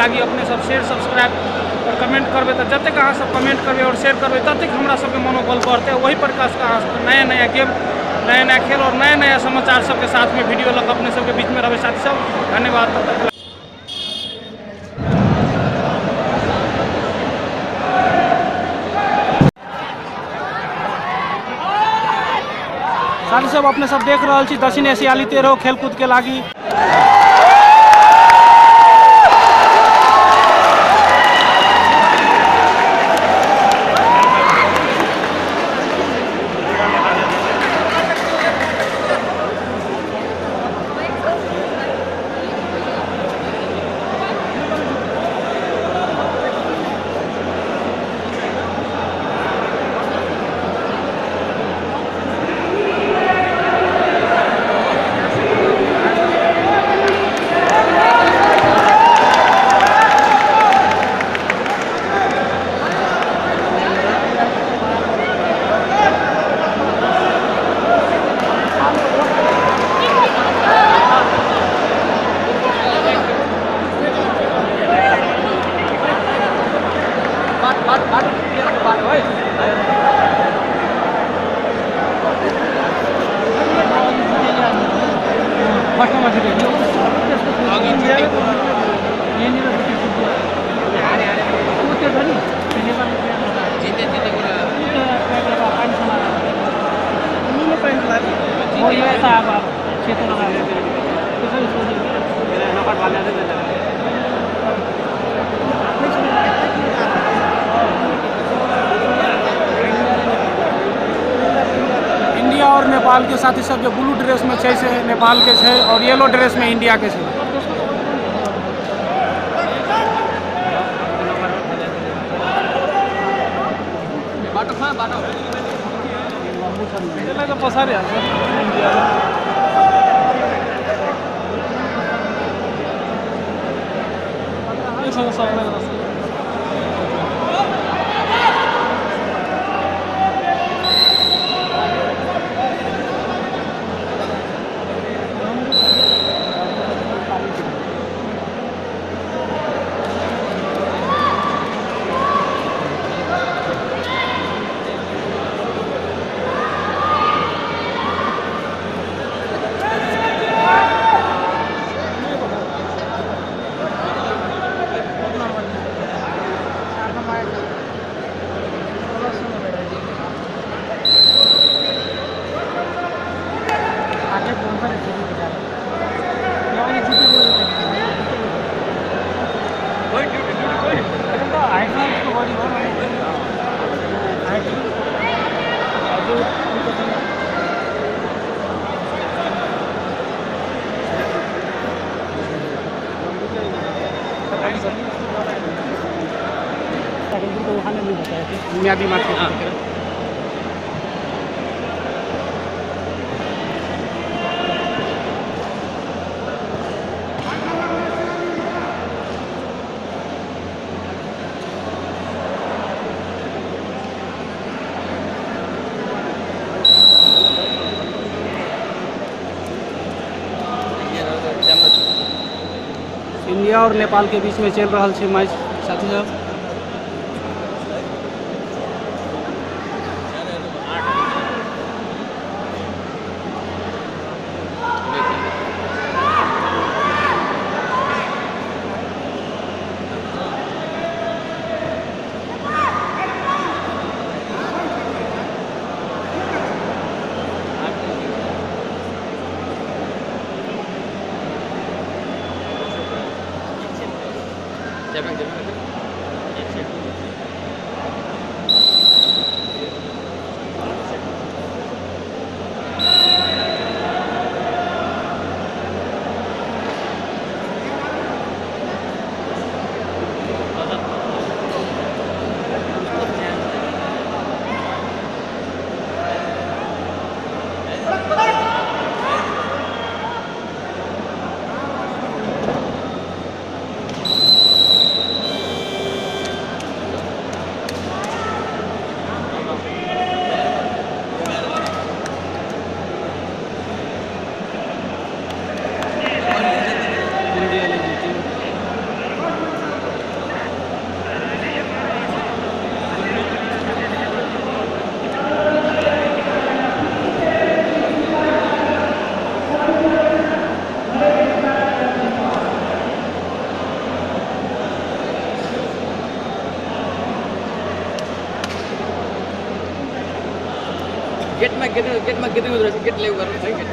लागि अपने सब शेयर सब्सक्राइब आओर कमेंट करबै तऽ जतेक अहाँ सब कमेंट करबै आओर शेयर करबै ततेक हमरा सबके मनोबल बढ़तै। ओहि प्रकारसँ अहाँ सबके नया नया गेम, नया नया खेल आओर नया नया समाचार सबके साथमे वीडियो लऽ कऽ अपने सबके बीचमे रहबै साथी सब। धन्यवाद। तब तक साथी सब अपने सब देख रहल छी दक्षिण एशियाली 13 खेलकूद के लागी। इंडिया और नेपाल के साथी सब जो ब्लू ड्रेस में छै से नेपाल के छै और येलो ड्रेस में इंडिया के छै। बुनियादी माथि। इंडिया और नेपाल के बीच में चल रहा है मैच साथी सब। गेटमा गेटिङ हुँदो रहेछ, गेटले उ गर्नु छ गेट।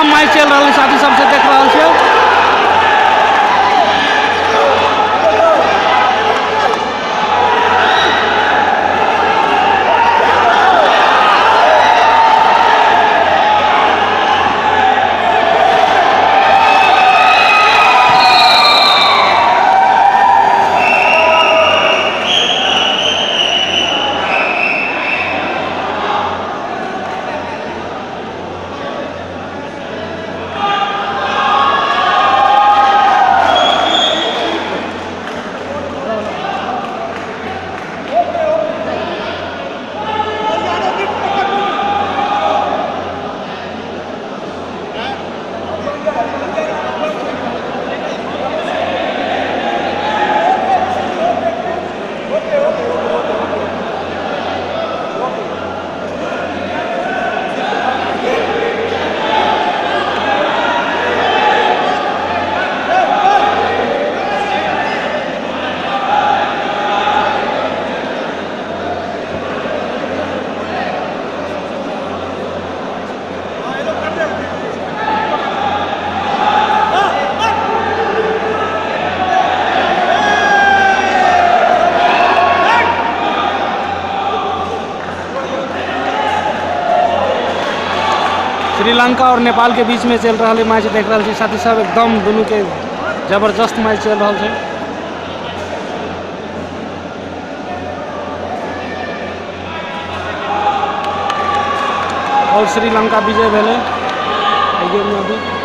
मैच चल रहा है, साथी सबसे देख रहा है। श्रीलंका और नेपाल के बीच में चल रहा है मैच, देख रहा साथी सब एकदम दोनों के जबरदस्त मैच चल रहा है। और श्रीलंका विजय भेलै गेम में अभी।